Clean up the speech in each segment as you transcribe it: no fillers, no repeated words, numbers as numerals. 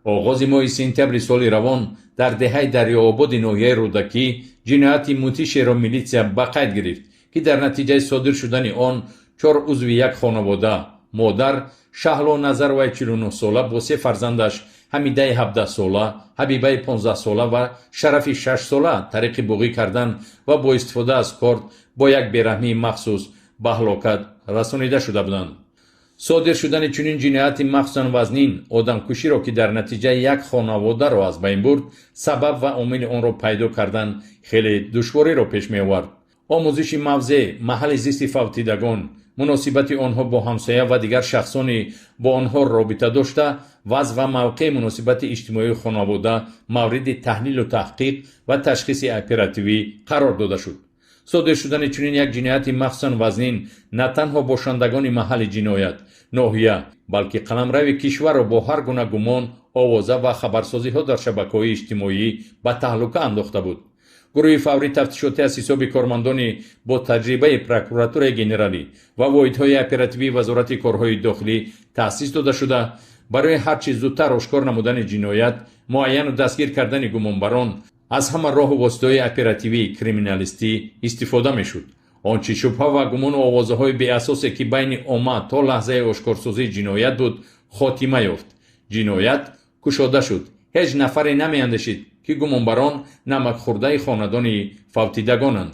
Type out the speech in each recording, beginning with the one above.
Оғози моҳи сентябри соли равон дар деҳаи Дарёободи ноҳияи Рӯдакӣ ҷинояти мудҳишеро милитсия ба қайд гирифт, ки дар натиҷаи содир шудани он чор узви як хонавода, модар Шаҳло Назароваи 49-сола бо се фарзандаш, Ҳамидаи 17-сола, Ҳабибаи 15-сола ва Шарафи 6-сола, тариқи буғӣ кардан ва бо истифода аз корд бо як бераҳмии махсус ба ҳалокат расонида шуда буданд. Содир шудани чунин ҷинояти махсусан вазнин, одамкуширо, ки дар натиҷа як хонаводаро аз байн бурд, сабаб ва омили онро пайдо кардан хеле душвориро пеш меовард. Омӯзиши мавзеъ, маҳалли зисти фавтидагон, муносибати онҳо бо ҳамсоя ва дигар шахсони бо онҳо робита дошта, вазъ ва мавқеи муносибати иҷтимоии хонавода мавриди таҳлилу таҳқиқ ва ташхиси оперативӣ қарор дода шуд. Содир шудани чунин як ҷинояти махсусан вазнин на танҳо бошандагони маҳалли ҷиноят, ноҳия, балки қаламрави кишварро бо ҳар гуна гумон, овоза ва хабарсозиҳо дар шабакаҳои иҷтимоӣ ба таҳлука андохта буд. Гурӯҳи фаврии тафтишотӣ аз ҳисоби кормандони бо таҷрибаи Прокуратураи генералӣ ва воҳидҳои оперативии Вазорати корҳои дохилӣ таъсис дода шуда, барои ҳарчи зудтар ошкор намудани ҷиноят, муайяну дастгир кардани гумонбарон аз ҳама роҳу воситаҳои оперативии криминалистӣ истифода мешуд. Он чӣ шубҳа ва гумону овозаҳои беасосе, ки байни омма то лаҳзаи ошкорсозии ҷиноят буд, хотима ёфт. Ҷиноят кушода шуд. Ҳеҷ нафаре намеандешид, ки гумонбарон намакхӯрдаи хонадони фавтидагонанд.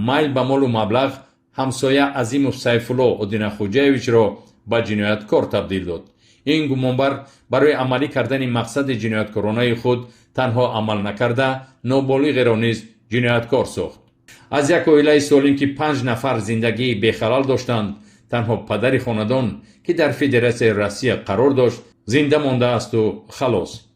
Майл ба молу маблағ ҳамсоя Азимов Сайфулло Одинахӯҷаевичро ба ҷинояткор табдил дод. Ин гумонбар барои амалӣ кардани мақсади ҷинояткоронаи худ танҳо амал накарда, ноболиғеро низ ҷинояткор сохт. Аз як оилаи солим, ки панҷ нафар зиндагии бехалал доштанд, танҳо падари хонадон, ки дар Федератсияи Россия қарор дошт, зинда мондаасту халос.